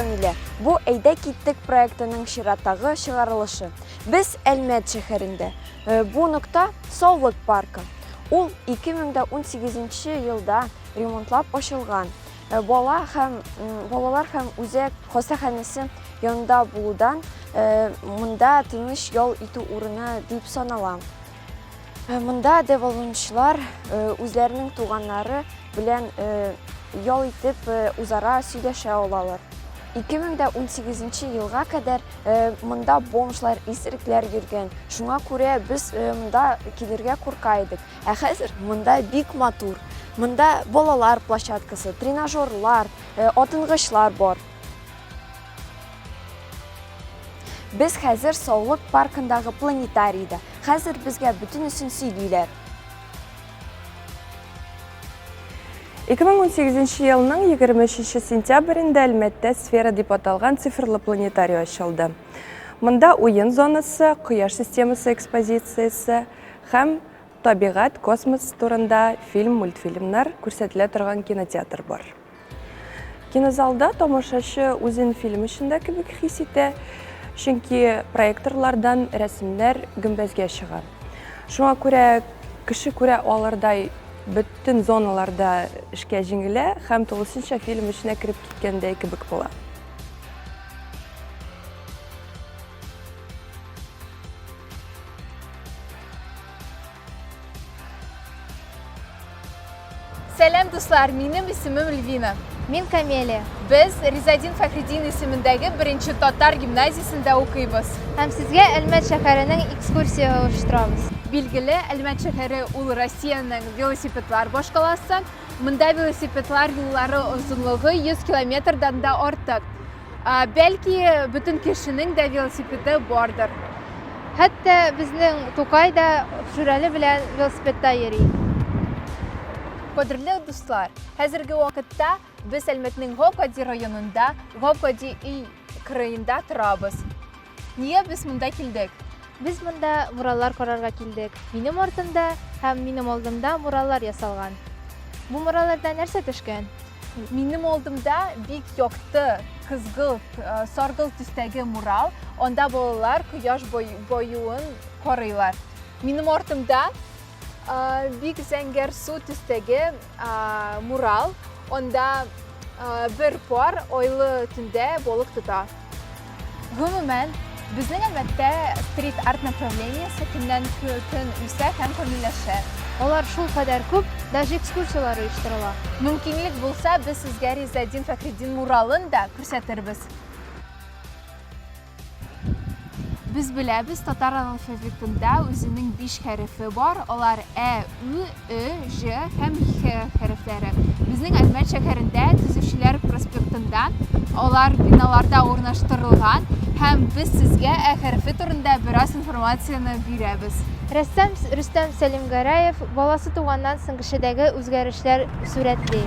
Камилә. Бу Әйдә киттек проектының чираттагы чыгарылышы. Без Әлмәт шәһәрендә. Э, бу нокта Саулык паркы. Ул 2018 елда ремонтлап ачылган. Э, бала һәм балалар һәм үзәк хастаханәсе янында булудан э, монда тыныч ял итү урыны дип санала. Э, монда дәваланучылар үзләренең туганнары белән ял итеп үзара сөйләшә алалар. 2018 елга кадәр монда бомжлар, исерекләр йөргән. Шуңа күрә без монда килергә курка идек. Ә хәзер монда бик матур. Монда балалар площадкасы, тренажерлар, атынгычлар бар. Без хәзер Саулык паркындагы планетарийда. Хәзер безгә бөтенесен сөйлиләр. 2018 елның 23 сентябрендә Әлмәттә Сфера дип аталган цифрлы планетарий ачылды. Монда уен зонасы, кояш системасы экспозициясе һәм табигать, космос турында фильм, мультфильмнар күрсәтелә торган кинотеатр бар. Кинозалда тамашачы үзен фильм эчендә кебек хис итә, чөнки проекторлардан рәсемнәр гөмбәзгә чыга. Шуңа күрә кеше күрә алырдай бөтен зоналарда эшкә җиңелә һәм тулысынча фильм эченә кереп киткәндәй кебек була. Сәлам, дуслар! Минем исемем Эльвина. Мин Камелия. Без Ризадин Фәхреддин исемендәге беренче татар гимназиясендә укыйбыз. Һәм сезгә Әлмәт шәһәренең экскурсия оештырабыз. Билгеле, Әлмәт шәһәре ул Россиянең велосипедлар башкаласы. Монда велосипедлар юллары озынлыгы 100 километрдан да артык. Бәлки, бөтен кешенең дә велосипеды бардыр. Хәтта безнең Тукай да Шүрәле белән велосипедта йөри. Кадерле дуслар, хәзерге вакытта без Әлмәтнең Гап-Гади районында, Гап-Гади өй кырыенда торабыз. Нигә без монда килдек? Без монда мураллар карарга килдек. Минем артымда һәм минем алдымда мураллар ясалган. Бу муралларда нәрсә төшкән? Минем алдымда бик якты, кызгылт, э, саргылт төстәге мурал. Анда балалар кояш баюын карыйлар. Минем артымда э, бик зәңгәрсу төстәге э, мурал. Анда бер пар айлы төндә балык тота. Гомумән, безнең Әлмәттә стрит-арт направлениесе көннән көн үсә һәм камилләшә. Алар шулкадәр күп, даже экскурсияләр оештырыла. Мөмкинлек булса, без сезгә Ризаэддин Фәхретдин муралын да күрсәтербез. Без беләбез, татар алфавитында үзенең биш хәрефе бар, алар Ә, Ү, Ö, Ж һәм Х хәрефләре. Безнең Әлмәт шәһәрендә Төзүчеләр проспектында алар биналарда урнаштырылган һәм без сезгә Ә хәрефе турында бераз информацияне бирәбез. Рәссам Рөстәм Сәлимгәрәев баласы туганнан соң кешедәге үзгәрешләр сурәтли.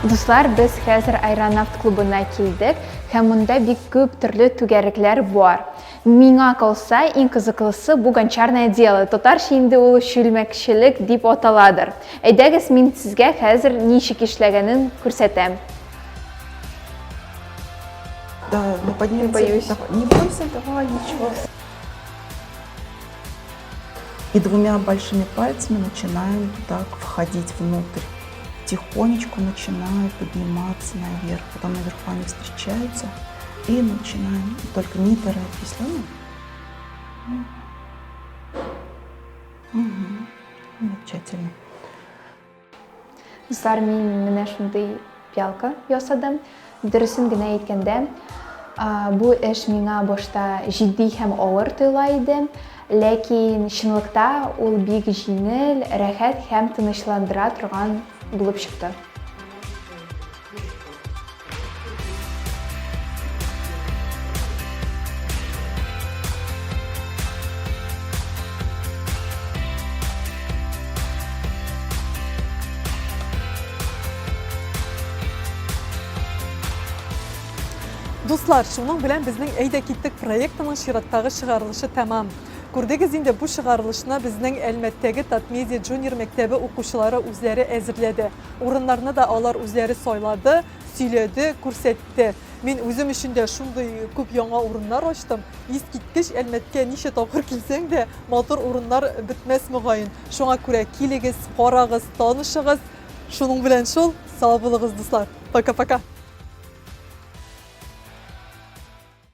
Дуслар, без хәзер Аэронавт клубына килдек һәм монда бик күп төрле түгәрәкләр бар. Миңа калса, иң кызыклысы бу гончарное дело, татарча инде ул чүлмәкчелек дип аталадыр. Әйдәгез, мин сезгә хәзер ничек эшләгәнен күрсәтәм. Да, мы поднимемся. Боюсь. Давай, не бойся, давай, ничего. И двумя большими пальцами начинаем так входить внутрь. Тихонечку начинаю подниматься наверх. Потом наверху они встречаются. И начинаем. Только не торопись, ладно? Угу. Замечательно. Дуслар, мин менә шундый пиалка ясадым. Дөресен генә әйткәндә, бу эш миңа башта җитди һәм авыр тоела иде, ләкин чынлыкта ул бик җиңел, рәхәт һәм тынычландыра торган булып чыкты. Дуслар, шуның белән безнең Әйдә киттек проектының чираттагы чыгарылышы тәмам. Күрдегез инде, бу чыгарылышны безнең Әлмәттәге Татмедиа Джуниор мәктәбе укучылары үзләре әзерләде. Урыннарны да алар үзләре сайлады, сөйләде, күрсәтте. Мин үзем өчен дә шундый күп яңа урыннар ачтым. Искиткеч Әлмәткә ничә тапкыр килсәң дә, матур урыннар бетмәс мөгаен. Шуңа күрә килегез, карагыз, танышыгыз. Шуның белән шул, сау булыгыз, дуслар. Пока-пока.